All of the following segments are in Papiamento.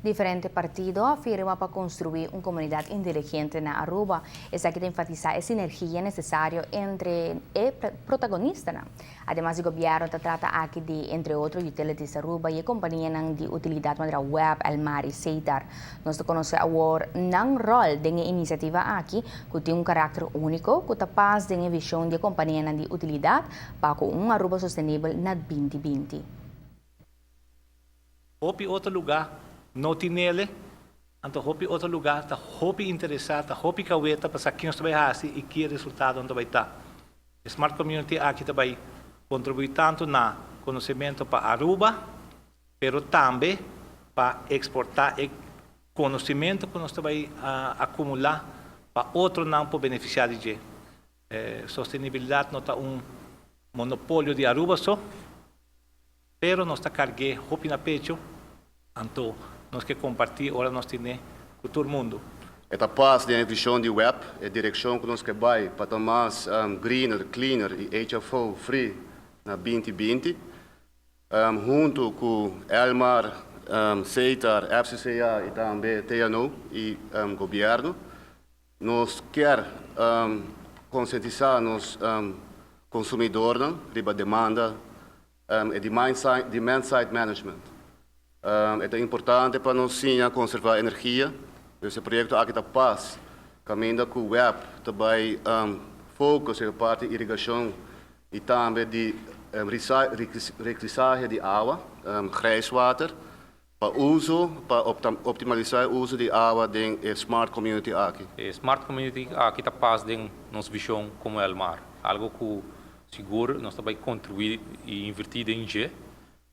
Diferente partido a firma pa construi un comunidad inteligente na Aruba. Esaki ta enfatisa e sinergia necesario entre e protagonistanan. Ademas di gobierno, ta trata aki di, entre otro, Utilities Aruba y compania di utilidad manera WEB, Elmar y Setar. Nos ta conoce awor nan rol den e iniciativa aki, cu tin un caracter unico, cu ta pas den vision di compania di utilidad pa un Aruba sostenibel na 2020. Hopi otro lugar no tin ele, anto hopi otro lugar ta hopi interesa, ta hopi caweta pa sa kico nos bay haci y ki resultado nos bay ta. Smart Community aki tambe contribui tanto na conocemento pa Aruba, pero tambe pa exporta e conocemento cu nos bay acumula pa otronan por beneficia di dje. Sostenibilidad no ta un monopolio di Aruba so, pero nos ta carga hopi na pecho, anto nos kier comparti ora nos tin cu tur mundo. E ta pas den vision di WEB, e direccion cu nos kier bay pa ta mas greener, cleaner y HFO free na 2020. Hunto cu Elmar, Setar, FCCA y tambe TNO y gobierno, nos kier concientisa nos consumidornan riba demanda y demand side management. Ta importante pa nos siña conserva energia. E proyecto aki ta pas, caminda cu WEB tambe focus e parti di irigacion y tambe di reciclahe di awa, grijswater, pa uso, pa optimalisa e uso di awa den smart community aki. E smart community aki ta pas den nos vision como Elmar, algo cu sigur nos tambe contribui y inverti den dje,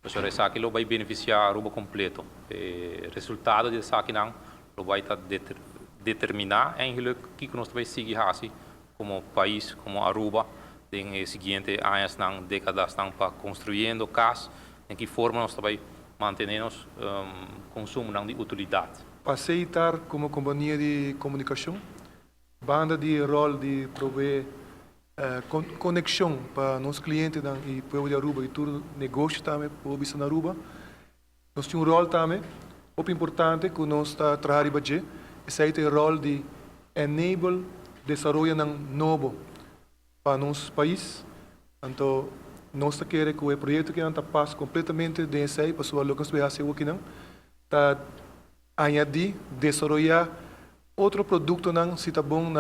pasobra esaki lo bay beneficia Aruba completo. E resultado di esakinan lo bay ta determina eigenlijk kico nos bay sigui haci como pais, como Aruba, den siguiente añanan, decadanan, pa construyendo cas, den ki forma nos bay mantene nos consumo di utilidad. Pa Setar como compania di comunicacion, banda di rol di provee conexion pa nos clientenan y pueblo di Aruba y tur negoshi tambe pueblo na Aruba. Nos tin un rol tambe, hopi importante cu nos ta trahando, esey ta e rol di enable desaroyo nobo pa nos pais. Anto, nos ta kere cu e proyecto aki ta pas completamente den esey, pa loke nos ta haci akinan, ta añadi, desaroya otro productonan si ta bon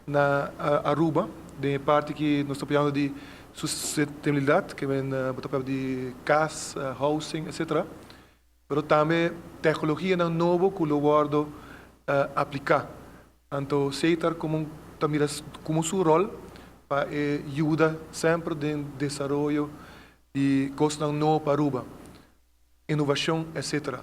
na Aruba, di parti cu nos ta papiando di sustentabilidad, cu ta di cas, housing, etc. Pero tambe tecnologia nobo cu lo wordo aplica. Anto, Setar como tambe como su rol pa yuda semper den desaroyo di cos nobo pa Aruba, inovacion, etc.